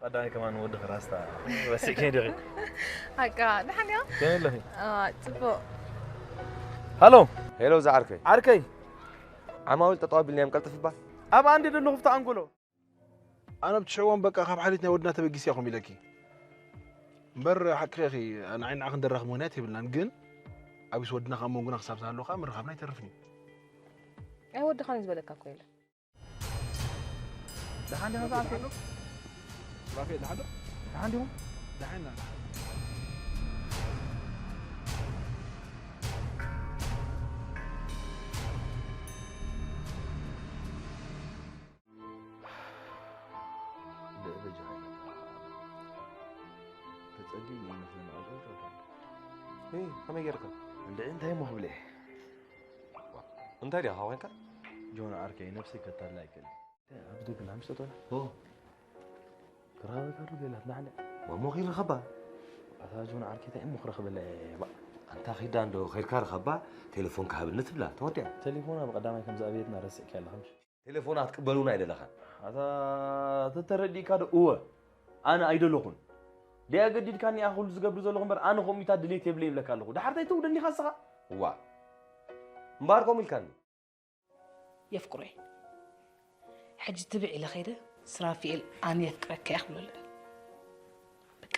ቀዳማይ ከማን ወዲ ራስታ ረሲዕኪ ዲኺ? ሓቃ፣ ደሓን ዲኻ? ከመይ ኣለኺ? ኣዋ፣ ጽቡቕ። ሃሎ፣ ሄሎ፣ እዛ ዓርከይ። ዓርከይ። ዓማዊል ጠጠው ኣቢልናዮም፣ ቀልጥፍ እባ። ኣብ ኣንዲ ደሎ ክፍቲ ኣንጎሎ። ኣነ ብትሽዕዎም በቃ ካብ ሓሊት ናይ ወድና ተበጊስ ኢኹም ኢለኪ። እምበር ሓቅኺ ኢኺ፣ ንዓይ ንዓኺ ክንደራኽ ምኽንያት የብልናን፣ ግን ኣብስ ወድና ካብ መንጎና ክሳብ ዝሃለወ ከዓ ምርኻብና ኣይተርፍን እዩ። ኣይ ወድኻን እዩ ዝበለካ እኮ የለን። ደሓን ዲኻ? ሱራፌል ደሓን ዶ? ደሓን ዲኹም? ደሓን ኢና፣ ደሓን። ብእበጃ ተጸሊኒ ይመስለኒ፣ ኣውጽኦ ጨውታ። እ፣ ከመይ ጌርካ? እንድዒ እንታይ እሞ ክብል እየ? እንታይ ዲኻ ኮይንካ? ጆን ዓርከይ፣ ነብሰይ ከታልል ኣይክእልን። ኣብዚ ደገ ንሓምሽተ ትኾና? ኦ። ክረኸበካ ዶ ገላት ንዓለ? እሞ ኺድ ርኸባ። ኣታ ጆን ዓርከይ፣ እንታይ እሞ ክረኽበላ እየ፣ ባእ። ኣንታ ኺዳ እንዶ ኸይድካ ርኸባ፣ ቴሌፎን ክሃብኒ ትብላ፣ ተወዲኣ። ቴሌፎና ብቐዳማይ ከም ዝኣበየትና ረሲዕካያ ኣለኻ ምሽ? ቴሌፎን ኣትቅበሉና ኣይደለኻን። ኣታ ተተረዲእካ ዶ? እወ። ኣነ ኣይደለኹን። ደይ ኣገዲድካኒ ኢኻ ኩሉ ዝገብር ዘለኹ እምበር፣ ኣነ ከምኡታት ድሌት የብለይ ይብለካ ኣለኹ። ደሓር ተይትውደኒ ኢኻ ንስኻ? እዋ። እምበኣር ከምኡ ኢልካኒ። የፍቅሮ እየ። ሕጂ ትብዕ ኢለ ከይደ፣ ስራፊኤል ኣነ የፍቅረካ እየ ክብሎ ኣለኒ። በቃ።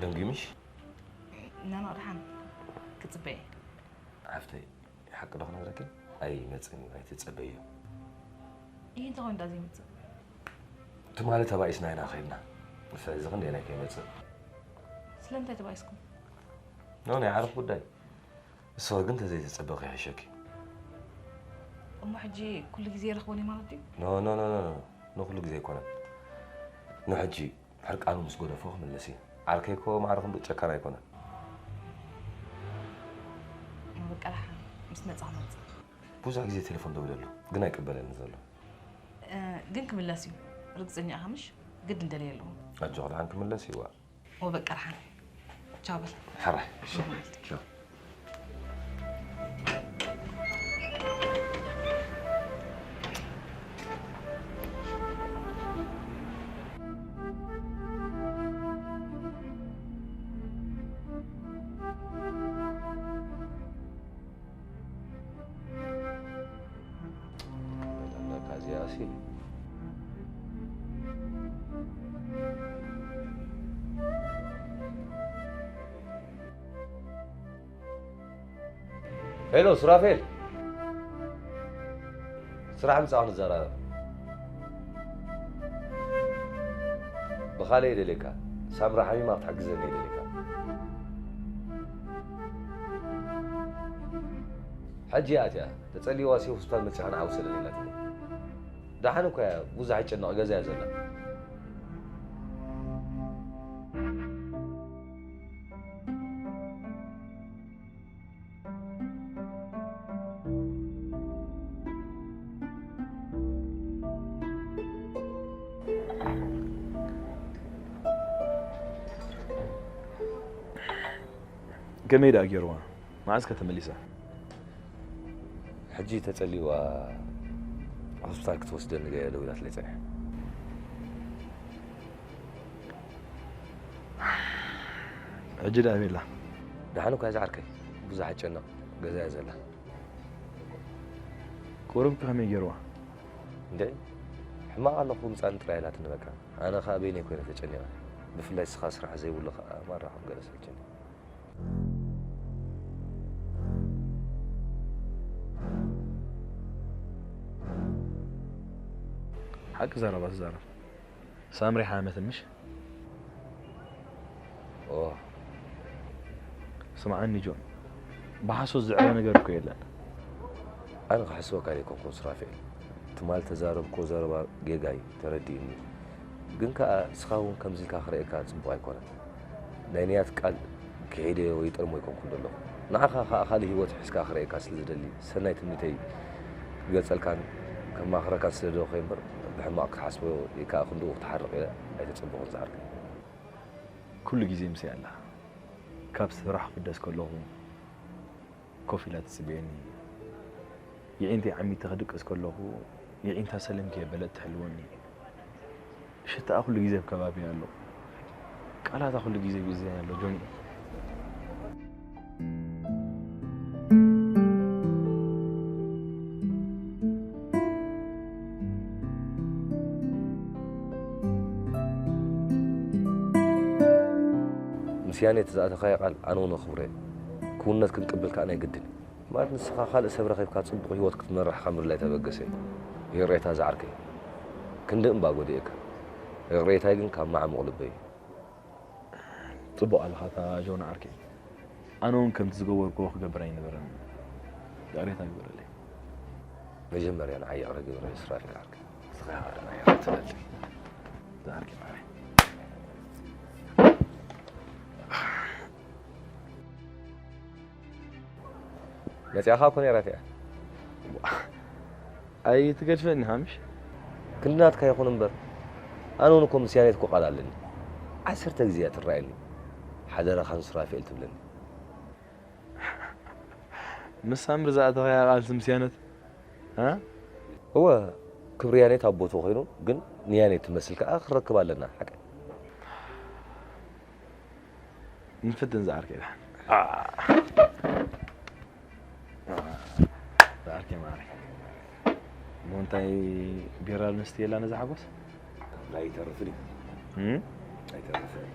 ደንጉዩ ምሽ? ናና ደሓን ክጽበየ። ሓፍተይ፣ ሓቂ ዶ ክነግረኪ? ኣይመጽእን እዩ፣ ኣይትጸበዮ። ይህ እንታይ ኮይኑ ዘይመጽእ? ትማሊ ተባኢስና ኢና ኸይድና። ስለዚ ክንደየናይ ከይመጽእ? ስለምንታይ ተባኢስኩም? ኖ፣ ናይ ዓርኽ ጉዳይ። እሱ ግን ተዘይተጸበኺ ይሕሸኪ። እሞ ሕጂ ኩሉ ግዜ ይረኽቦን እዩ ማለት ድዩ? ኖ፣ ኖ፣ ኖ፣ ኖ፣ ኖ። ንኹሉ ግዜ ኣይኮነን። ንሕጂ ሕርቃኑ ምስ ጎደፎ ክምለስ እዩ። ዓርከይ እኮ ማዕረ ክንድኡ ጨካን ኣይኮነን። እሞ በቃ ደሓን፣ ምስ መጻ ክመጽእ። ብዙሕ ግዜ ቴሌፎን ደዊለሉ፣ ግን ኣይቅበለኒ ዘሎ። እ፣ ግን ክምለስ እዩ። ርግጸኛ ኢኻ ምሽ? ግድ እንደልየ ኣለዎ። ኣጆኺ ደሓን ክምለስ እዩ። እዋ። ወበቃ ደሓን። ቻው በል። ሕራይ። ቻው። ሄሎ ሱራፌል፣ ስራሕ ምጻእ ክንዘራረብ። ብኻልእ እየ ደልየካ። ሳምራ ሓሚማ ክትሕግዘኒ እየ ደልየካ። ሕጂ እያ ኣትያ። ተጸልይዋ ሲ ሆስፒታል መጺኻ ንዓ ውሰደኒ ኢላትኒ። ደሓን እኮ እያ፣ ብዙሕ ኣይጨነቕ፣ ገዛ እያ ዘላ። ከመይ ደኣ ገይርዋ? መዓስ ከ ተመሊሳ? ሕጂ ተጸልይዋ ሆስፒታል ክትወስደኒ ገለ ደዊላትለይ ጸኒሓ። ሕጂ ደኣ ኣበይ ኣላ? ደሓን እኳ እያ ዝዓርከይ፣ ብዙሕ ኣይጨነቕ፣ ገዛ እያ ዘላ። ቁሩብ ከ ከመይ ገይርዋ? እንድዒ፣ ሕማቕ ኣለኹ ምጻኒ ጥራይ ኢላትኒ በቃ። ኣነ ኸኣ በይነይ ኮይነ ተጨኒቐ። ብፍላይ ንስኻ ስራሕ ዘይብሉ ኸኣ ማራ ከም ገለ ሰልችኒ። ሓቂ ዘረባ ትዛረብ። ሳምሪ ሓመት ምሽ? ኦ። ስምዓኒ ጆን፣ ብሓሶት ዝዕረ ነገር እኮ የለን። ኣነ ክሕስወካ ዘይኮንኩን ሱራፌል። ትማል ተዛረብኮ ዘረባ ጌጋ እዩ፣ ተረዲእኒ። ግን ከኣ እስኻ እውን ከምዚ ኢልካ ክርእየካ ጽቡቕ ኣይኮነን። ናይ ንያት ቃል ክሒደ ወይ ጠልሞ ኣይኮንኩን ዘለኹ። ንዓኻ ከኣ ካልእ ህይወት ሒዝካ ክርእየካ ስለ ዝደሊ፣ ሰናይ ትምኒተይ ክገልጸልካን ከማኽረካን ስለ ዝደለኹ እየ እምበር፣ ብሕማቕ ክትሓስቦ ወይ ከኣ ክንድኡ ክትሓርቕ ኢለ ኣይተጸበኹን ዝዓርከይ። ኩሉ ግዜ ምሳይ ኣላ። ካብ ስራሕ ክፍደስ ከለኹ ኮፍ ኢላ ትጽበየኒ። የዒንተይ ዓሚተ ክድቅስ ከለኹ፣ የዒንታ ሰለም ከየበለት ትሕልወኒ። ሽታኣ ኩሉ ግዜ ኣብ ከባቢይ ኣሎ። ቃላታ ኩሉ ግዜ ኣብ እዝነይ ኣሎ፣ ጆኒ። ምስ ያኔት ዝኣተኻዮ ቃል ኣነ እውን ኣኽብሮ እየ። ክውንነት ክንቅብል ከኣ ናይ ግድን እዩ። ማለት ንስኻ ካልእ ሰብ ረኺብካ ጽቡቕ ህይወት ክትመርሕ ካብ ምድላይ ተበገሰ እዩ። ይቕሬታ ዝዓርከይ። ክንዲ እምባ ጎዲኤካ። ይቕሬታይ ግን ካብ ማዕሙቕ ልበይ እዩ። ጽቡቕ ኣለኻ እታ ጆን ዓርከይ። ኣነ እውን ከምቲ ዝገበርክዎ ክገብር ኣይነበረን። ይቕሬታ ግበረለይ። መጀመርያ ንዓይ ይቕረ ግበረለይ ሱራፌል ዓርከይ። ንስኻ ኢኻ ንዓይ ይቕረ ትበለለይ። እዛ ዓርከይ ማዕረይ። መጺኣኻ እኮ ነይራ እቲኣ። ኣይትገድፈኒ ሃምሽ። ክንዲ ናትካ ይኹን እምበር፣ ኣነ እውን እኮ ምስ ያኔት እኮ ቃል ኣለኒ። ዓሰርተ ግዜ እያ ትረኣየኒ። ሓደራኻ ንሱራፌል ትብለኒ። ምስ ሳምሪ ዝኣተኻያ ቃልሲ ምስ ያኔት፣ እ? እወ፣ ክብሪ ያኔት ኣብ ቦትኡ ኮይኑ፣ ግን ንያኔት ትመስል ከኣ ክንረክብ ኣለና፣ ሓቀይ። ንፍትን ዝዓርከይ ደሓን። ዝዓርከይ ማዕረይ። እሞ እንታይ ቢራ ንስቲ የላ ነዛ ሓጎስ? ኣይተርፍን እዩ። እም? ኣይተርፍን።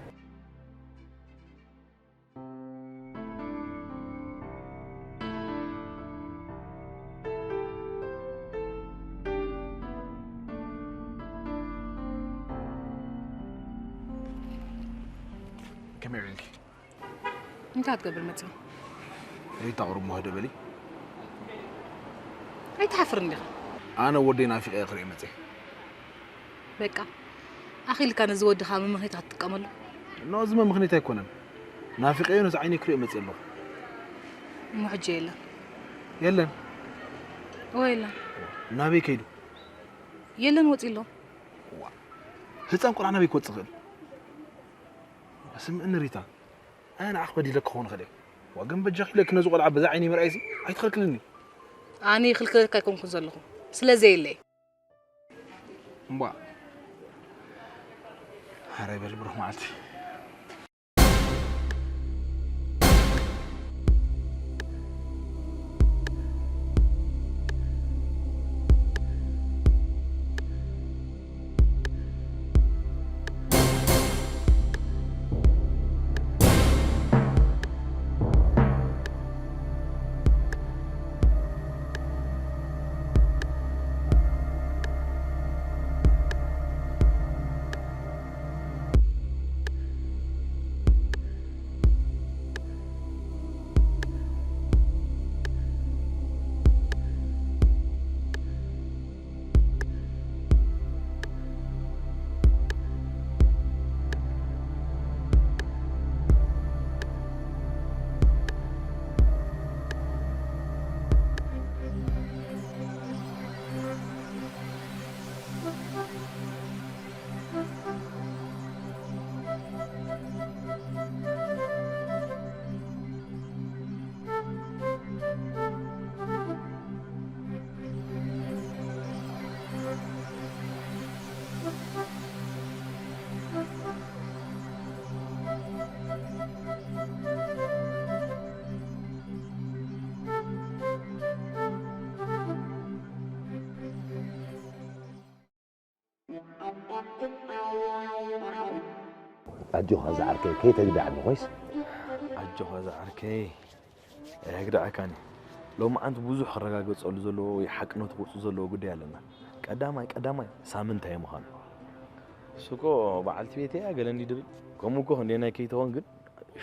ከመይ ርኢልኪ? እንታይ ክትገብር መጺኻ? ኣይታቕርሞ ህደ በሊ። ኣይትሓፍርን ዲኻ? ኣነ ወደይ ናፊቐ ክርኢ መጺእ። በቃ፣ ኣኺልካ ነዚ ወድኻ መመኽኒት ክትጥቀመሉ? ኖ፣ እዚ መመኽኒት ኣይኮነን። ናፊቐዮ ነዚ ዓይነይ ክሪኦ መጺእ ኣለኹ። እሞ ሕጂ የለን? የለን። እወ የለን። ናበይ ከይዱ? የለን፣ ወጺ ኣሎ። ዋ፣ ህፃን ቆልዓ ናበይ ክወጽእ ይኽእል? ስምዕኒ ሪታ፣ ኣነ ንዓኽ በዲለኪ ክኸውን ይኽእል እየ። ዋ፣ ግን በጃኺ ኢለኪ ነዚ ቆልዓ በዛ ዓይነይ ምርኣይሲ ኣይትኸልክልኒ። ኣነ ይኽልክለካ ኣይኮንኩን ዘለኹ። ስለ ዘየለይ። እምቧ። ሓራይ በል ብሩኽ መዓልቲ። ኣጆኻ ዝዓርከይ ከይተግድዓኒ ኮይስ። ኣጆኻ ዝዓርከይ ኣየግድዓካን። ሎማዓንቲ ብዙሕ ክረጋገፀሉ ዘለዎ ወይ ሓቅነቱ ክወፅእ ዘለዎ ጉዳይ ኣለና። ቀዳማይ ቀዳማይ ሳሚ እንታይ ምዃኑ። እሱ እኮ በዓልቲ ቤት እያ ገለ እንዲ ድብል ከምኡ እኮ ክንደየናይ ከይትኾን ግን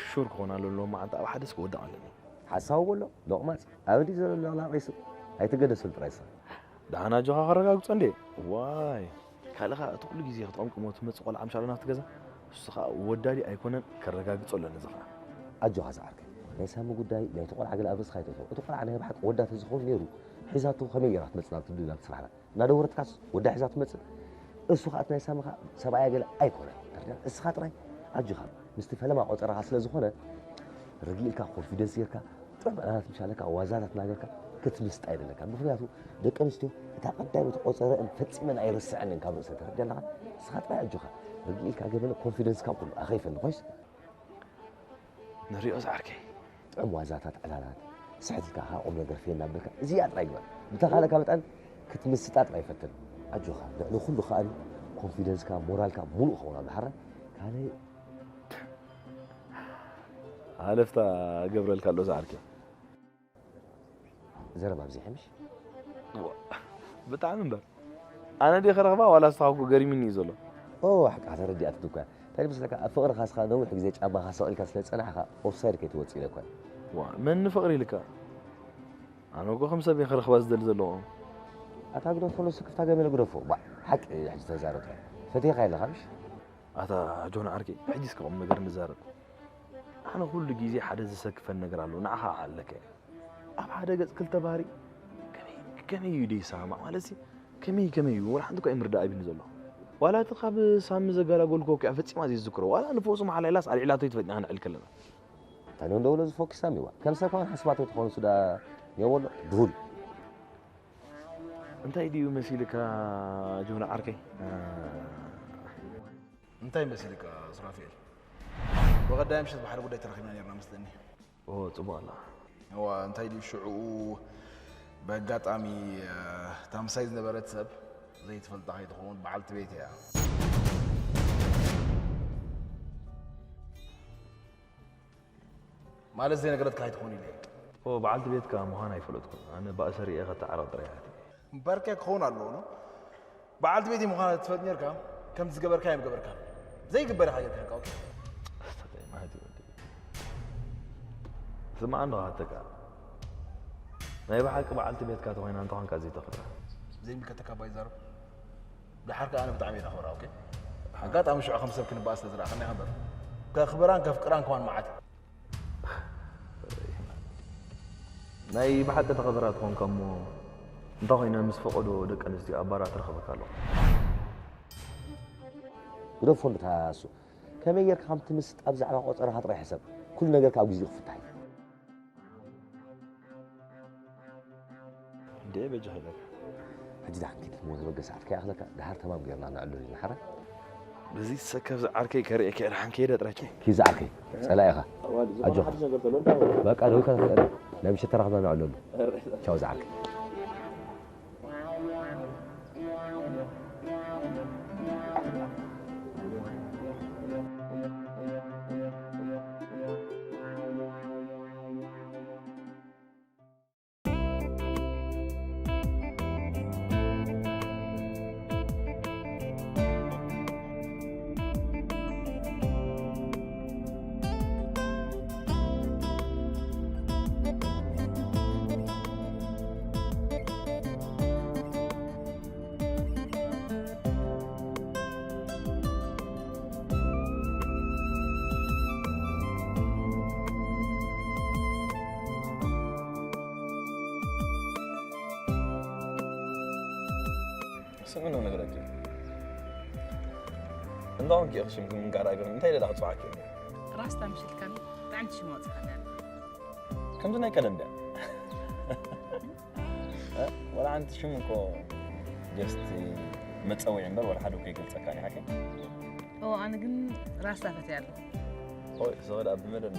ሹር ክኾን ኣለዎ። ሎማዓንቲ ኣብ ሓደስ ክወድቕ ኣለኒ። ሓሳዊ በሎ ሎቕማፅ ኣብ እንዲ ዘሎ ለቕላቕ ይስብ ኣይትገደሰሉ ጥራይ ስኻ። ደሓን ኣጆኻ ከረጋግፆ እንዴ። ዋይ ካልእ ኸዓ እቲ ኩሉ ግዜ ክትቐምቅሞ ትመፅእ ቆልዓ ምሻሎ ናብቲ ገዛ እሱ ኸዓ ወዳዲ ኣይኮነን። ከረጋግፆ ኣለኒ እዚ ኸዓ። ኣጆኻ ዝዓርከይ ናይ ሳሚ ጉዳይ ናይቲ ቆልዓ ገለ ኣብ ርእስኻ ኣይተእትዎ። እቲ ቆልዓ ናይ ብሓቂ ወዳ ተዝኸውን ነይሩ ሒዛቶ ከመይ ገይራ ክትመፅእ ናብ ትብል ናብ ስራሕና እናደወረትካስ ወዳ ሒዛ ትመፅእ። እሱ ኸዓ እቲ ናይ ሳሚ ኸዓ ሰብኣያ ገለ ኣይኮነን። ተረዲእካ? እስኻ ጥራይ ኣጆኻ ምስቲ ፈለማ ቆፀራኻ ስለ ዝኾነ ርግእ ኢልካ ኮንፊደንስ ጌርካ ጥዑም ዕላላት ምሻለካ ዋዛታት ናገርካ ክትምስጣ የድለካ። ምኽንያቱ ደቂ ኣንስትዮ እታ ቀዳመይቲ ቆፀረአን ፈፂመን ኣይርስዐንን ካብ ርእሰን። ተረዲኣ ኣለኻ? ንስኻ ጥራይ ኣጆኻ ርግእ ኢልካ ገበነ ኮንፊደንስካ ኩሉ ኣኸይፈኒ ኮይስ። ንሪኦ ዝዓርከይ። ጥዑም ዋዛታት ዕላላት ስሕት ኢልካ ከኣ ቁም ነገር ፌና ኣቢልካ እዚኣ ጥራይ ግበር። ብተኻለካ መጠን ክትምስጣ ጥራይ ፈትን። ኣጆኻ ልዕሊ ኩሉ ከኣ ኮንፊደንስካ ሞራልካ ሙሉእ ክኸውን ኣሎ ሓራይ ካልእ ሃለፍታ እገብረልካ ኣሎ ዝዓርከይ። ዘረባ ኣብዚሐ ምሽ? ብጣዕሚ እምበር ኣነ ድየ ክረኽባ ዋላ ስታውኩ ገሪምኒ እዩ ዘሎ። ኦ ሓቃ ተረዲኣት ድኳ እንታይ መስለካ ኣብ ፍቕርኻ ስኻ ነዊሕ ግዜ ጫማኻ ሰቒልካ ስለ ዝጸናሕኻ ኦፍሳይድ ከይትወጽእ ኢለ እኳ። ዋ መን ንፍቕሪ ኢልካ ኣነ እኮ ከም ሰብ እየ ክረኽባ ዝደሊ ዘለኹ። ኣታ ግደፎ ንሱ ክፍታ ገመል ግደፎ። ባ ሓቂ ሕጂ ተዛረብካ ፈቲኻ ኢለኻ ምሽ? ኣታ ጆን ዓርከይ ሕጂ እስከ ቁም ነገር ንዛረብ። ኣነ ኩሉ ግዜ ሓደ ዘሰክፈን ነገር ኣሎ ንዓኻ ኣለካ እየ። ኣብ ሓደ ገጽ ክልተ ባህሪ ከመይ ከመይ እዩ ደይሰማማዕ ማለት ሲ ከመይ ከመይ እዩ ወላ ሓንቲ እኳ ይምርዳእ ኣቢኒ ዘሎ። ዋላ እቲ ካብ ሳሚ ዘገላገልኮ እኮ እያ ፈጺማ ዘይዝክሮ ዋላ ንፈውሱ መሓላ ኢላስ ኣልዒላቶ ይትፈጥኒ ክንዕል ከለና። ታንዮ እንደውሎ ዝፎኪስ ሳሚ ዋ ከም ሰብ ከማን ሓስባቶ ትኾኑ ሱዳ የወሎ ድሁል። እንታይ ድዩ መሲልካ ጆን ዓርከይ? እንታይ መሲልካ ሱራፌል? ብቐዳይ ምሸት ብሓደ ጉዳይ ተራኺብና ነርና መስለኒ። ኦ ጽቡቕ ኣላ። እዋ እንታይ ድዩ ሽዑ ብኣጋጣሚ እታ ምሳይ ዝነበረት ሰብ ዘይትፈልጣ ከይትኸውን በዓልቲ ቤት እያ። ማለት ዘይነገረትካ ኣይትኾን ኢለ እየ። ኦ በዓልቲ ቤትካ ምዃን ኣይፈለጥኩን። ኣነ ባእሰ ርእየ ከተዓረቕ ጥራይ እያ። እምበርከ ክኸውን ኣለዎ ነው በዓልቲ ቤት ምዃና ትፈልጥ ነርካ ከም ዝገበርካ እዮም ገበርካ ዘይግበር ኢኻ ጌርካ ቃው ስማዕ እንዶ ሃተካ ናይ ብሓቂ በዓልቲ ቤትካ ተኾይና እንተኾንካ ዘይተኽብራ ዘይምልከተካ ባይ ዛረብ ደሓር ከኣ ኣነ ብጣዕሚ እየ ዳኽብራ ኦኬ ኣጋጣሚ ሽዑ ከም ሰብ ክንበኣ ስለ ዝረኣኸኒ ኢኻ እምበር ከኽብራን ከፍቅራን ከማን መዓት ናይ ብሓቂ ተኸብራ ትኾንካ እሞ እንታይ ኮይና ምስ ፈቐዶ ደቂ ኣንስትዮ ኣብ ባራት ረኸበካ ኣለኹ። ግደፎ እንድታ እሱ ከመይ ጌርካ ከም ትምስጥ ኣብ ዛዕባ ቆጸራኻ ጥራይ ሕሰብ። ኩሉ ነገር ካብ ግዜኡ ክፍታሕ እዩ። እንዴ በጃ ሀይለካ ሕጂ ዳሕን ኪድ ሞት በገ ሰዓት ከይኣኽለካ ድሓር ተማም ጌርና ነዕልሉ ኢና ሓራይ በዚ ሰከፍ ዝዓርከይ ከርእየካ እየ ደሓን ከይደ ጥራይ ኪድ ዝዓርከይ ጸላኢኻ ኣጆኻ በቃ ደውልካ ትኽእል ናይ ምሸት ተራኽብና ነዕልሉ ቻው ዝዓርከይ ስሚ ነው ነገረኪ። እንደውም ኪ ሽም ምን ጋር አገር እንታይ ሌላ ጽዋቂ ራስታ ምሽልካን ብጣዕሚ ሽም ወጽኻና ከምዚ ናይ ቀደም ዳ ወላ ኣንቲ ሽም እኮ ጀስት መጸውዒ እምበር ወላ ሓደ እኮ ይገልጸካ ኒ ሓቂ ኦ ኣነ ግን ራስታ ፈትያ ኣለኹ ኦይ ሰገድ ኣብ መደብ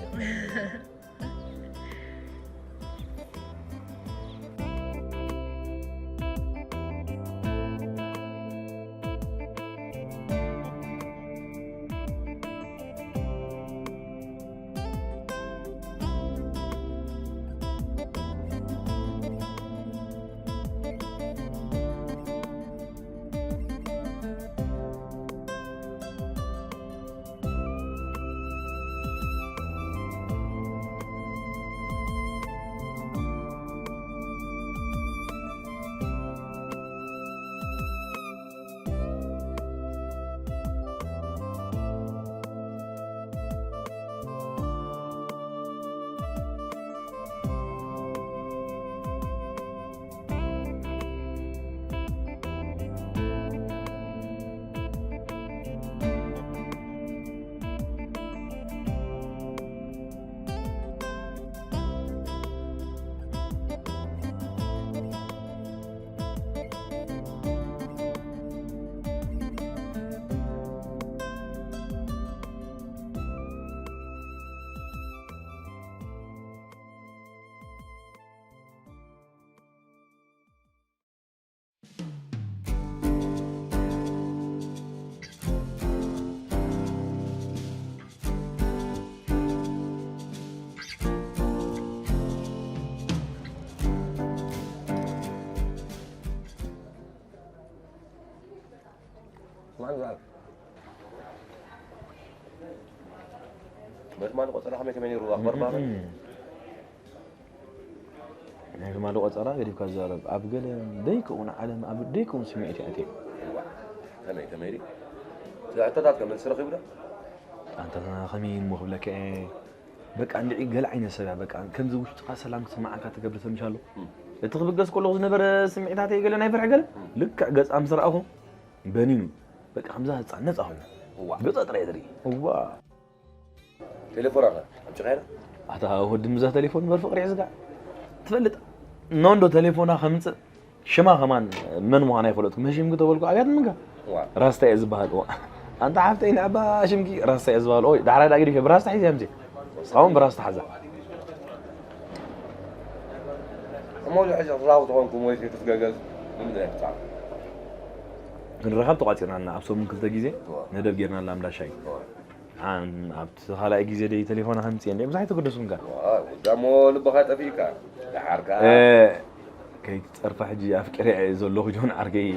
ኣንዛር። መትማን ቆጸራ ከመይ ከመይ ነይሩ ኣኽበር ማለት? ናይ ትማሊ ቆጸራ ገዲፍካ ዝዛረብ፣ ኣብ ገለ ደይከውን ዓለም፣ ኣብ ደይከውን ስምዒት እየ ኣትየ። እዋ፣ ከመይ፣ ከመይ ድዩ? እቲ ሕቶታት ከ መልሲ ረኺቡ ዶ? ኣንታ ከመይ እሞ ክብለካ እየ? በቃ እንድዒ ገለ ዓይነት ሰብ እያ፣ በቃ ከምዚ ውሽጥኻ ሰላም ክስምዓካ ትገብር ሰብ ምሽ ኣሎ። እም። እቲ ክብገስ ከለኹ ዝነበረ ስምዒታተይ ገለ ናይ ፍርሒ ገለ፣ እም። ልክዕ ገጻ ምስ ረኣኹ በኒኑ፣ በቃ ከምዛ ህጻን ነጻ ኮይኑ። እዋ። ገጻ ጥራይ እየ ዝርኢ። እዋ። ቴሌፎና ከ ኣምጪኻያ ዶ? ኣታ ወዲ ምዛ ቴሌፎን እምበር ፍቕሪ ሒዝካ ትፈልጥ? ኖንዶ ቴሌፎና ከምጽእ ሽማ ከማን መን ምዃና ኣይፈለጥኩ። መን ሽምኪ ተበልኩ ኣብያት ምንካ? ዋ። ራስታ እየ ዝበሃል። ዋ። ኣንታ ሓፍተይ ንዕባ ሽምኪ ራስታ እየ ዝበሃል። ኦይ፣ ዳሕራይ ዳኣ ገዲፈ ብራስታ ሒዘ ኣምጺ። እስኻውን ብራስታ ሓዛ። እሞ እዚ ሕጂ ክራኸቡ ተኾንኩም ወይ ክትፍገገዝ ንምንታይ ክትጻዕሩ? ክንራኸብ ተቋጺርና ኣለና። ኣብ ሰሙን ክልተ ግዜ ዋ። መደብ ጌርና ኣላ እንዳ ሻሂ። ዋ። ኣን-፣ ኣብቲ ካልኣይ ግዜ ደይ ቴሌፎና ከምጽእ እንደ ብዙሕ ኣይተገደስኩን ከ። ዋ፣ ወዳ እሞ ልብኻ ጠፊእካ። ደሓርካ። እ፣ ከይትጸርፋ ሕጂ ኣፍቂረ እየ ዘለኹ ጆን ዓርከይ።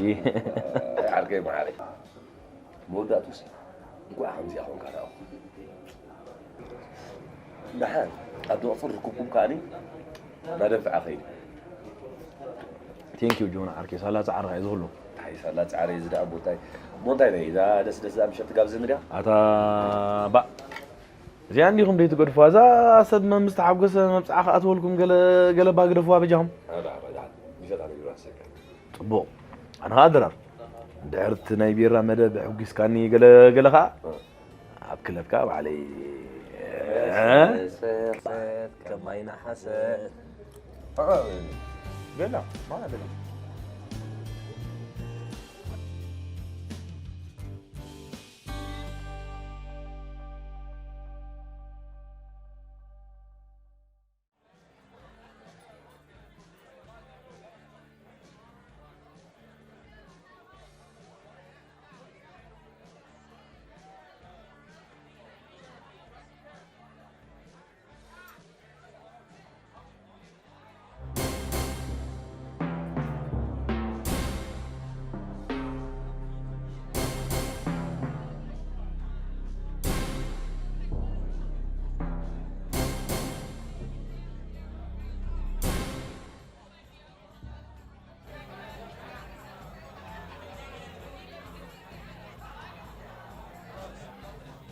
ዓርከይ መዓረይ። መወዳእቱስ እንኳዕ ከምዚኣ ኾንካ ደኣ። ደሓን ኣብ ደቕፍር ርክብኩም ከኣኒ እናደንፍዓ ኸይዱ። ቴንኪዩ ጆን ዓርከይ፣ ሳላ ጻዕርኻ እዩ ዝኹሉ። እንታይ ሳላ ጻዕሪ እዚ ደኣ እሞ እንታይ፣ እሞ እንታይ ናይ እዛ ደስ ደስ ዝኣ ምሸት ትጋብዘኒ ድያ? ኣታ ባእ፣ እዚኣ እንዲኹም ደይትገድፉዋ፣ እዛ ሰብ መ-፣ ምስ ተሓጎሰ መብጽዓ ክኣትወልኩም ገለ፣ ገለ እባ ግደፉዋ በጃኹም። ኣታ ባእ፣ ደሓን፣ ምሸት ኣነ ቢሮ ኣሰካ። ጽቡቕ። ኣነ ኸኣ ድራር፣ ድሕርቲ ናይ ቢራ መደብ ኣሕጒስካኒ ገለ፣ ገለ ኸኣ እ። ኣብ ክለብካ ባዕለይ፣ እ። ሰሰት ከማይ ነሓሰ። እ፣ እ፣ ቤላ፣ ማና ቤላ።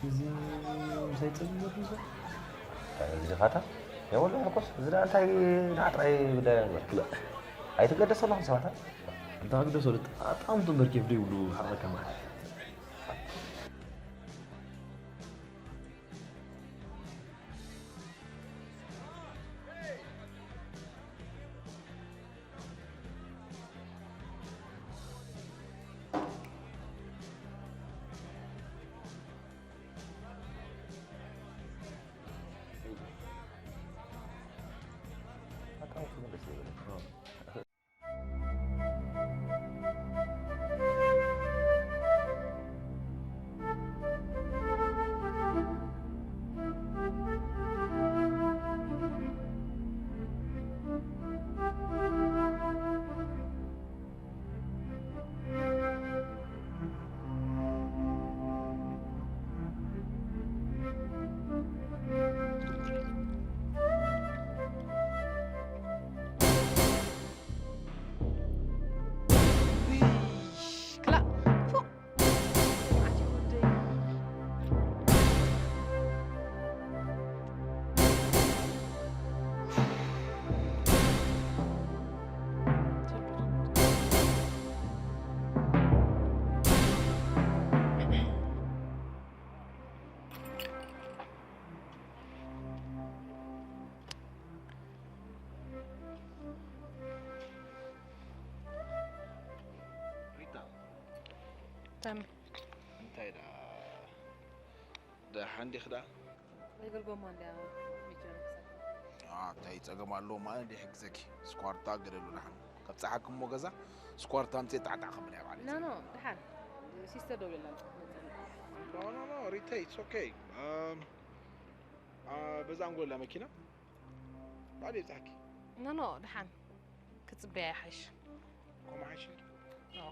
እዚ ምሳይ ጸሊም ዘሎ። እዚ ዲኻታ? የወላ ሕርኮስ፣ እዚ ደኣ እንታይ ንዓ ጥራይ ብዳይ ነገር። ኣይትገደሰሎም ሰባት፣ እ? እንታ ክግደሰሉ፣ ጣጣምቱ እምበር ኬፍ ደይብሉ ሓቕካ መሓር። ክላእ፣ ፎእ። መዓት እዩ ወደይ። ሪታ። ታሚ። እንታይ ደኣ? ደሓን ዲኺ ደኣ? እግር ጎማ እንድያ ሚኪ። አ፣ እንታይ ጸገም ኣለዎ ማለት እንደ ይሕግዘኪ። ስኳርታ ገደሉ ደሓን። ከብጽሓኪ እሞ ገዛ ስኳርታ ኣምጽኤ ጣዕጣዕ ከብል እያ ማለት ኖ፣ እዩ። ኖ፣ ደሓን። ሲስተር ደውለላ። ኖ፣ ኖ፣ ኖ፣ ሪታ፣ it's okay። ኣም፣ ኣ፣ በዛ ኣንጎላ መኪና ባዕሉ ይብጽሓኪ። ኖ፣ ኖ፣ ደሓን። ክጽበያ ይሓይሽ። ከምኡ ሓይሽ። ኖ።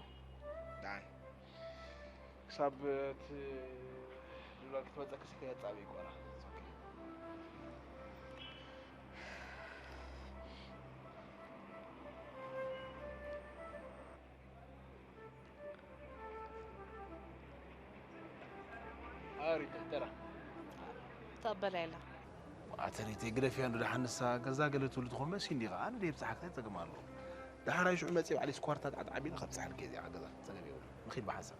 ደሓን። ክሳብ እቲ ዶላር ክትመፀ ክስከ ያፃበ ይቆራ። ኣሪተ ተራ ተቐበላ ኢላ። ኣተሪተ ግደፍያ እንዶ ደሓንሳ ገዛ ገለ ትብሉ ትኾን መሲ እንዲኻ ኣነ ደይ ብፅሓክታይ ፀገም ኣለዎ። ደሓራይ ሽዑ መፅእ ባዕለይ ስኳርታት ዓጣዕቢለ ከብፅሓልከ እዚኣ ገዛ ፀገም የብሉ። ንኺድ ብሓንሳብ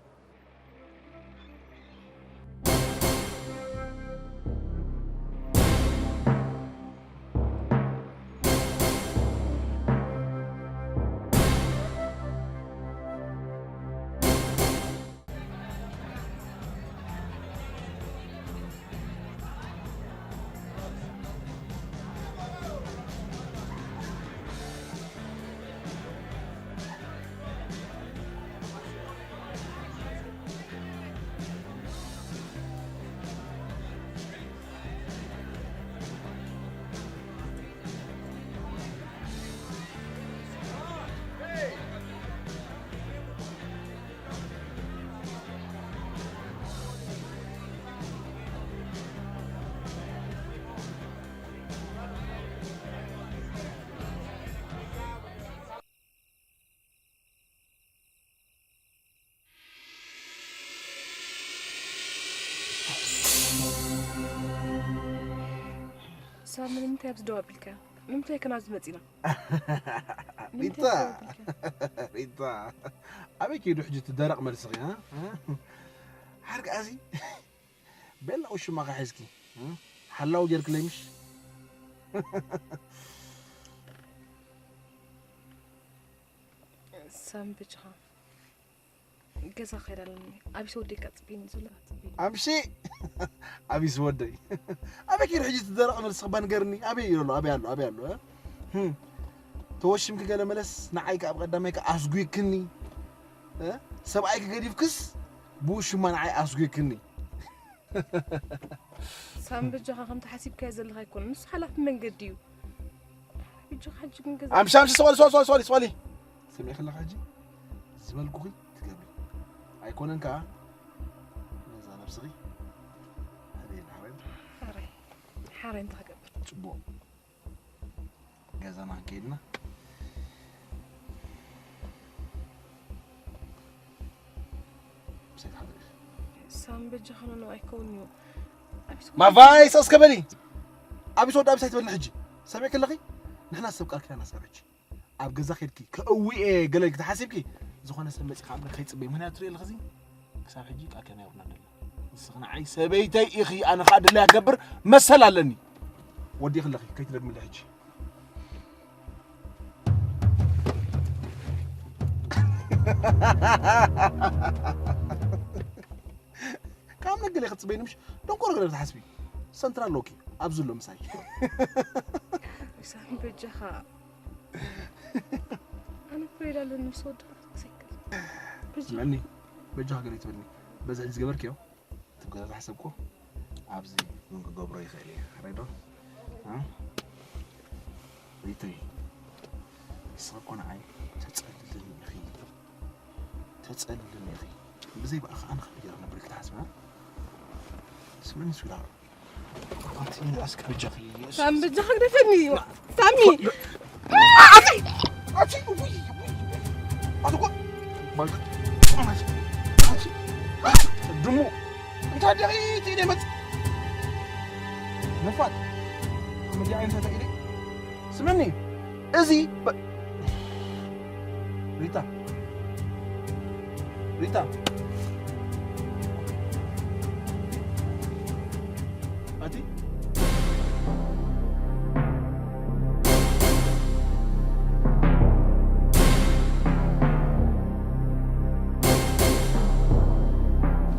ሳሚ ንምንታይ ኣብዚ ደው ኣቢልካ? ንምንታይ ከ ናብዚ መፂና? ሪታ ሪታ ኣበይ ከይዱ ሕጂ እቲ ደረቕ መልስኺ ሓርቃ እዚ ቤላ ውሽማኻ ሒዝኪ ሓላው ጌርክለይ ምሽ ሳሚ በጃኻ ገዛ ክኸይድ ኣለኒ። ኣቢስ ወደይ ከፅብይኒ ዘሎ ከፅብይኒ። ኣምሺ ኣቢስ ወደይ ኣበይ ከይዱ ሕጂ ትደረቕ መልሲ ክባ ንገርኒ ኣበይ እዩ ኣሎ ኣበይ ኣሎ ኣበይ ኣሎ እ? ህም። ተወሽምኪ ገለ መለስ ንዓይ ከኣ ብቐዳማይ ከኣ ኣስጒክኒ እ? ሰብኣይኪ ገዲፍክስ ብውሽማ ንዓይ ኣስጒክኒ ሳሚ በጃኻ ከምቲ ሓሲብካዮ ዘለኻ ኣይኮነን። ንሱ ሓላፊ መንገዲ እዩ። በጃኻ ሕጂ ግን ገዛ ኣምሻምሽ ስቆሊ ስቆሊ ስቆሊ ስቆሊ ስቆሊ ስምዒ ከለካ ሕጂ ዝበልኩኺ ትገብሪ ኣይኮነን ከዓ ነዛ ነብስኺ ሕበየላ ሓበን ሓራይ ሓራይ እንታይ ክገብር ፅቡቕ ገዛና ከይድና ምሳይ ትሓድሪ ሳሚ በጃኻ ኖኖ ኣይከውን እዩ። ማቫይ ሰስ ከበሊ ኣቢስ ወዲ ኣቢስ ኣይትበልኒ ሕጂ ሰሚዕ ከለኺ ንሕና ሰብ ቃል ኪዳና ስጋብ ሕጂ ኣብ ገዛ ከድኪ ከእውኤ ገለ ክትሓሲብኪ ዝኾነ ሰብ መፂ ካብ ከይፅበይ ምክንያቱ ትርኢ ኣለኽዚ ክሳብ ሕጂ ቃል ኪዳና የውርና ደለ ንስኺ ንዓይ ሰበይተይ ኢኺ ኣነ ከዓ ድላይ ክገብር መሰል ኣለኒ ወዲእኺ ኣለኺ ከይትደግምለ ሕጂ ካብ መገለ ክትፅበይኒ ምሽ ደንቆሮ ገለ ክትሓስቢ ሰንትራ ኣለኪ ኣብዚ ኣሎ ምሳይ ሳሚ በጃኻ ኣነ እኮ ኢላ ኣለኒ ምስ ወድኻ ክትክሰክል ስምዕኒ በጃኻ ገለ ትበልኒ በዚ ሕጂ ዝገበርክዮ እቲ ገዛ ዝሓሰብኩ ኣብዚ እውን ክገብሮ ይኽእል እየ ሕራይ ዶ እ? ሪተይ ንስኺ እኮ ንዓይ ተፀልልኒ ኢኺ ተፀልልኒ ኢኺ ብዘይ ብኣኻ ኣነ ከመይ ገይረ ክነብር ክትሓስቢ እ? ስምዕኒ ስዊራ ኣቲ እስኪ በጃኺ ሳሚ በጃኻ ግደፈኒ ሳሚ ኣቲ ኣቲ ውይ ውይ ኣቲ እኮ ባልጋ ኣቲ ኣቲ ድሙ እንታይ ደቂ እቲ ኢደ መጽ ነፋት ከምዚ ዓይነት እንታይ ኢደ ስምኒ እዚ በ- ሪታ ሪታ ኣቲ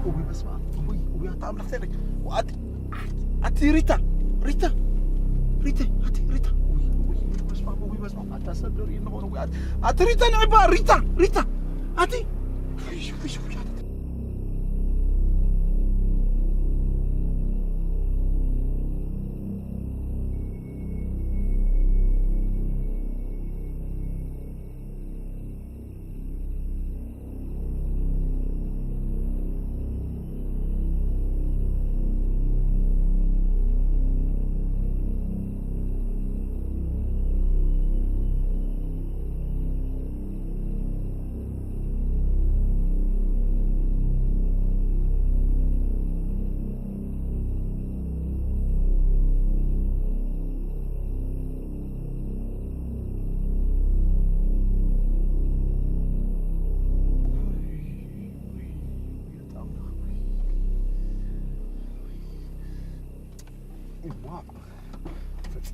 ውይ በስመ ኣብ ውይ ውይ ኣታ ኣምላኽ ተለይ ኣቲ ኣቲ ሪታ ሪታ ሪታ ኣቲ ሪታ ውይ ውይ በስመ ኣብ ውይ በስመ ኣብ ኣታ ሰብ ደርኢ እንኾነ ውይ ኣቲ ኣቲ ሪታ ንዕባ ሪታ ሪታ ኣቲ ውይ ውይ ውይ ኣቲ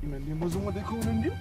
ይመን ሞዝሞ ዘይከውን እንድዩ።